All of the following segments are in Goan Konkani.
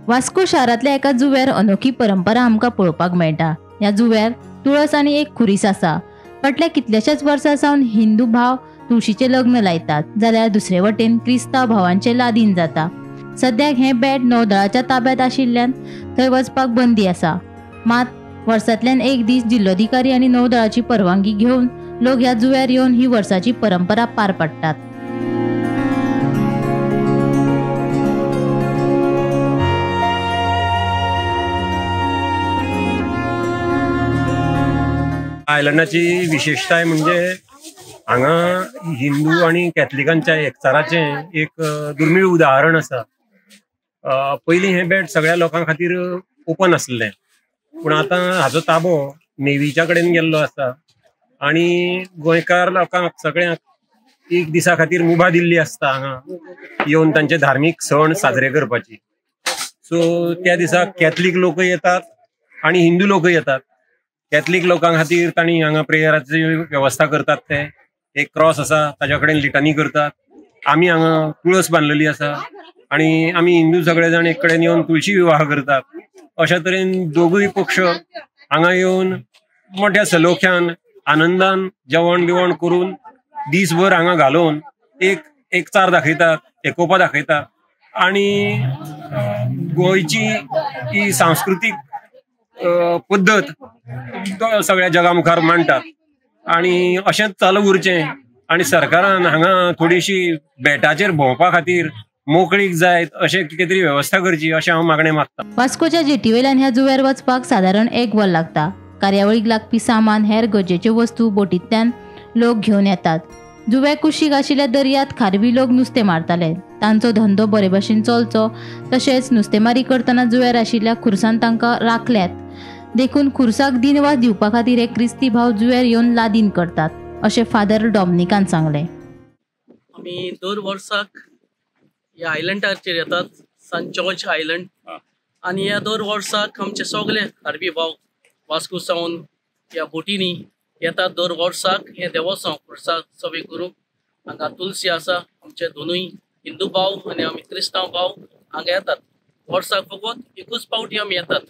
वास्को शारांतल्या एका जुव्यार अनोखी परंपरा आमकां पळोवपाक मेळटा. ह्या जुव्यार तुळस आनी एक खुरीस आसा. फाटल्या कितल्याशाच वर्सां सावन हिंदू भाव तुळशीचें लग्न लायतात, जाल्यार दुसरे वटेन क्रिस्तांव भावांचें लादीन जाता. सद्याक हें बेट नौदळाच्या ताब्यांत आशिल्ल्यान थंय वचपाक बंदी आसा. मात वर्सांतल्यान एक दीस जिल्लोधिकारी आनी नौदळाची परवानगी घेवन लोक ह्या जुव्यार येवन ही वर्साची परंपरा पार पाडटात. आयलंडाची विशेषताय म्हणजे हांगा हिंदू आनी कॅथलिकांच्या एकचाराचें एक दुर्मीळ उदाहरण आसा. पयलीं हें बेट सगळ्या लोकां खातीर ओपन आसलें, पूण आतां हाजो ताबो नेवीच्या कडेन गेल्लो आसा आनी गोंयकार लोकांक सगळ्यांक एक दिसा खातीर मुभा दिल्ली आसता हांगा येवन तांचे धार्मीक सण साजरे करपाची. सो त्या दिसा कॅथलीक लोकय येतात आनी हिंदू लोकय येतात. कॅथलीक लोकां खातीर तांणी हांगा प्रेयराची वेवस्था करतात. ते एक क्रॉस आसा ताज्या कडेन लिटनी करतात. आमी हांगा तुळस बांदलेली आसा आनी आमी हिंदू सगळे जाण एक कडेन येवन तुळशी विवाह करतात. अशा तरेन दोगूय पक्ष हांगा येवन मोठ्या सलोख्यान आनंदान जेवण बिवण करून दीसभर हांगा घालोवन एक एकचार दाखयतात, एकोपा दाखयतात आनी गोंयची ही सांस्कृतीक पद्दत सगळ्या जगा मुखार मांडटात. आनी अशेंच चालू उरचें आनी सरकारान हांगा थोडीशी बेटाचेर भोंवपा खातीर मोकळीक जायत अशें कितें तरी वेवस्था करची अशें हांव मागणें मागता. वास्कोच्या जेटीवेल्यान ह्या जुव्यार वचपाक सादारण एक वर लागता. कार्यावळीक लागपी सामान, हेर गरजेच्यो वस्तू बोटींतल्यान लोक घेवन येतात. जुव्या कुशीक आशिल्ल्या दर्यांत खारवी लोक नुस्तें मारताले. तांचो धंदो बरे भशेन चलचो तशेंच नुस्तेमारी करतना जुव्यार आशिल्ल्या खुर्सान तांकां राखल्यात, देखून खुर्साक दिनवास दिवपा खातीर हे क्रिस्ती भाव जुव्यार येवन लादीन करतात अशें फादर डॉमनिकान सांगलें. आमी दर वर्साक ह्या आयलंडाचेर येतात, सान जॉर्ज आयलंड, आनी ह्या दर वर्साक आमचे सगळे खारवी भाव वास्को सावन ह्या बोटींनी येतात. दर वर्साक हें देवस्वांव खुर्सा सवे करूंक हांगा तुलसी आसा. आमचे दोनूय हिंदू भाव आनी आमी क्रिस्तांव भाव हांगा येतात. वर्साक फकत एकूच पावटी आमी येतात.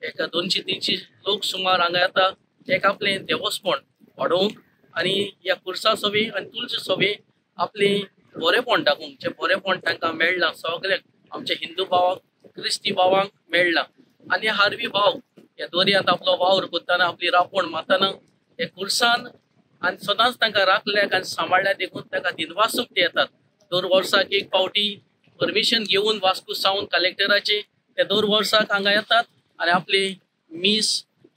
एका 200-300 लोक सुमार हांगा येता एक आपलें देवस्पण वाडोवंक आनी ह्या खुर्सा सवे आनी तुलसी सवे आपलें बरेंपण दाखोवंक, जें बरेंपण तांकां मेळ्ळां सगळ्यांक, आमच्या हिंदू भावांक क्रिस्ती भावांक मेळ्ळां. आनी हारवी भाव ह्या दर्यांत आपलो वावर करतना, आपली रांपण मारतना हे खुर्सान आनी सदांच तांकां राखल्याक आनी सांबाळ्ळ्या, देखून तांकां दिनवासूंक ते येतात. दर वर्साक एक पावटी परमिशन घेवन वास्को सावन कलेक्टराचे ते दर वर्साक हांगा येतात आनी आपली मीस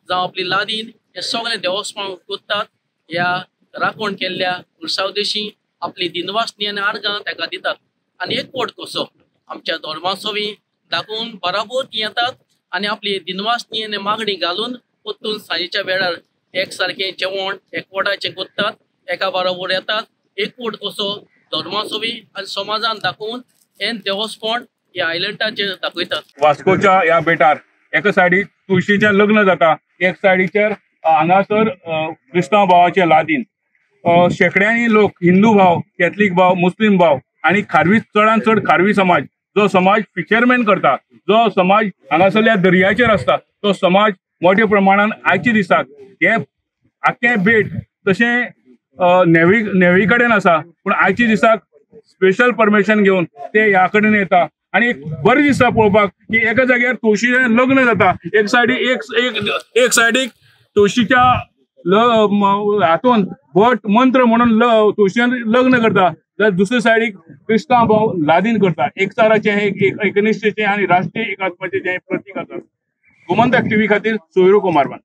जावं आपली लादीन हे सगळें देवस्पण करतात. ह्या राखण केल्ल्या खुर्सावदेशी आपली दिनवासनी आनी आर्गां ताका दितात आनी एकवट कसो आमच्या धर्मासवी दाखोवन बराबर ती येतात आनी आपली दिनवासनी आनी मागणी घालून परतून सांजेच्या वेळार एक सारकें जेवण एकवटाचें करतात, एका बरोबर येतात, एकवट कसो धर्मासवी आनी समाजान दाखोवन हें देवस्पण ह्या आयलंडाचेर दाखयतात. वास्कोच्या ह्या बेटार एका सायडीक तुळशीचें लग्न जाता, एक सायडीचेर हांगासर क्रिस्तांव भावाचें लादीन. शेंकड्यांनी लोक, हिंदू भाव, कॅथलीक भाव, मुस्लीम भाव आनी खारवी, चडान चड खारवी समाज, जो समाज फिशरमॅन करता, जो समाज हांगासरल्या दर्याचेर आसता, तो समाज मोठ्या प्रमाणान आयच्या दिसाक हे आख्खें बेट तशें नेवी कडेन आसा, पूण आयच्या दिसाक स्पेशल परमिशन घेवन ते ह्या कडेन येता. आनी एक बरें दिसता पळोवपाक की एका जाग्यार तुळशीचें लग्न जाता, एक सायडीक एक सायडीक तुळशीच्या हातून भट मंत्र म्हणून तुळशीन लग्न करता, जाल्यार दुसरे सायडीक क्रिस्तांव भाव लादीन करता. एकचाराचें हें एकनिश्ठेचें आनी राष्ट्रीय एकात्माचें जें प्रतीक आसा. गोमंतक टीव्ही खातीर सोयरू कुमारवान.